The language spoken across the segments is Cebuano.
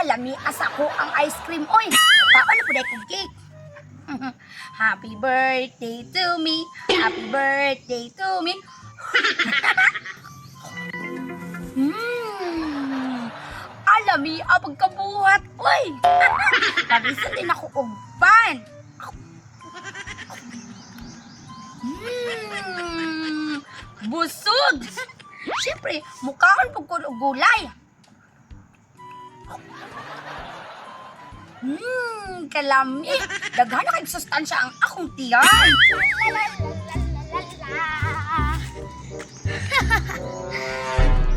Alami asa ko ang ice cream oy. Paano po kong cake? Happy birthday to me. Happy birthday to me. Alami ang pagkabuhat oy. Pabisan din ako og pan. Busog. Siyempre, mukhaon pud ko og gulay. Kalami. Daghan na kay sustansya ang akong tiyan.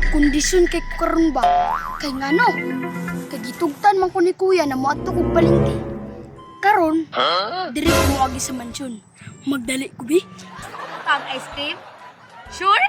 Kondisyon kay karon ba? Kay ngano? Kay gitugtan man ko ni kuya na moadto kog palengke. Karon, diri ko moagi sa mansyon. Magdali ko bi. Pag ice cream? Sure?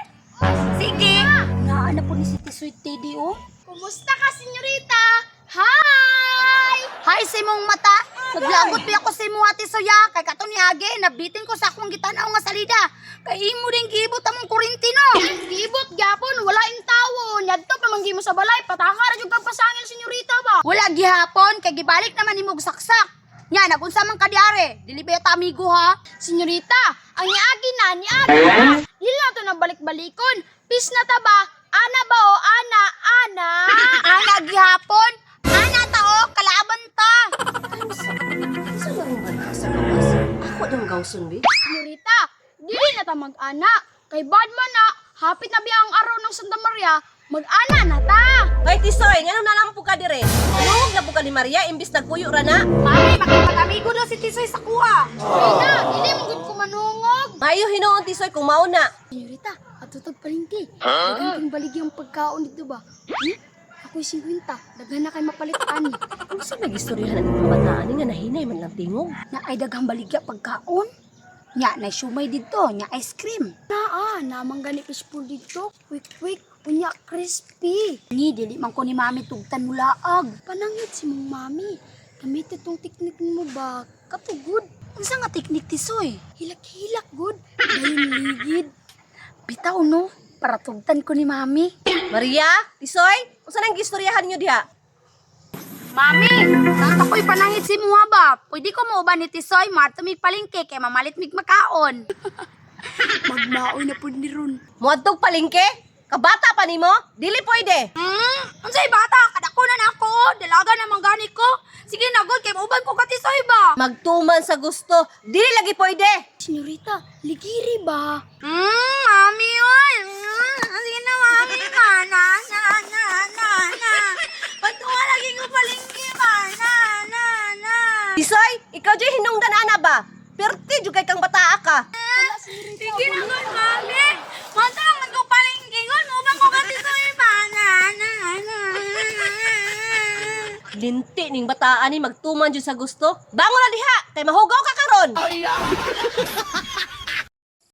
Sige. Naa na po ni si Tisoy Teddy, oh. Kumusta ka, senyorita? Hi! Hi sa imong mata. Naglagot pa ako sa imong ate Soya. Kay kato ni Age, nabitin ko sa akong gitanaw nga salida. Kay imo din giibot among kurinti no. Gibot gyapon, wala ing tawo. Nyadto pa man mo sa balay, pataka ra jud kag pasangil, senyorita ba? Wala gihapon kay gibalik naman nimo og saksak. Nya nagunsa man ka diare? Dili ba ta amigo ha? Senyorita, ang niagi na, niagi na. Dili na to nang balik-balikon. Peace na ta ba? Ana ba o ana, ana? Ana gihapon. Ana ta oh, kalaban ta. Unsa nga rong bata sa gawas? Ako dong gawson bi. Senyorita, dili na ta mag-ana. Kay bad man na, hapit na biya ang araw ng Santa Maria, mag-ana na ta. Hoy Tisoy, ngano na lang po ka dire? Nungog na po ka ni Maria imbis nagpuyo ra na. Mami, makipag-amigo daw si Tisoy sa kuha. Kay na, dili mo gud ko manungog. Maayo hinuon Tisoy kung mao na. Senyorita, ato tag palengke. Daghan kang baligi ang pagkaon dito ba? Ako'y 50, daghan na kay mapalit ani. Unsa nagistoryahan ang mga bata ani nga nahinay man lang tingog? Na ay daghang baligya pagkaon. Nya na siumay didto, nya ice cream. Naa, namang gani fishbowl dito. Quick quick, unya crispy. Ni dili man ko ni mami tugtan mulaag. Panangit si mong mami. Gamit itong teknik mo ba? Katugod. Unsa nga teknik Tisoy? Hilak-hilak good. Dayon ligid. Bitaw no, para tugtan ko ni mami. Maria, Tisoy, unsa nang gistoryahan ninyo diha? Mami, nang ako'y panangit si muha ba? Pwede ko mauban ni Tisoy, matumig palengke kay mamalit mig makaon. Magmaoy na pud ni Ron. Muadtog palengke? Kabata pa nimo? Dili pwede. Unsay bata, kadako na nako, dalaga na man gani ko. Sige na gud kay mauban ko ka Tisoy ba? Magtuman sa gusto, dili lagi pwede. Senyorita, ligiri ba? Mami oy. Sige na mami ma, na na na na na. Pagtuwa lagi ko palengke ba? Na na na. Tisoy, ikaw jud hinungdan ana ba? Perti jud kay kang bataa ka. Sige na gud mami. Mata man ko palengke gud, mauban ko ka Tisoy ba? Na na na. Na. Linti ning bataan ni magtuman jud sa gusto. Bangon na diha kay mahugaw ka karon.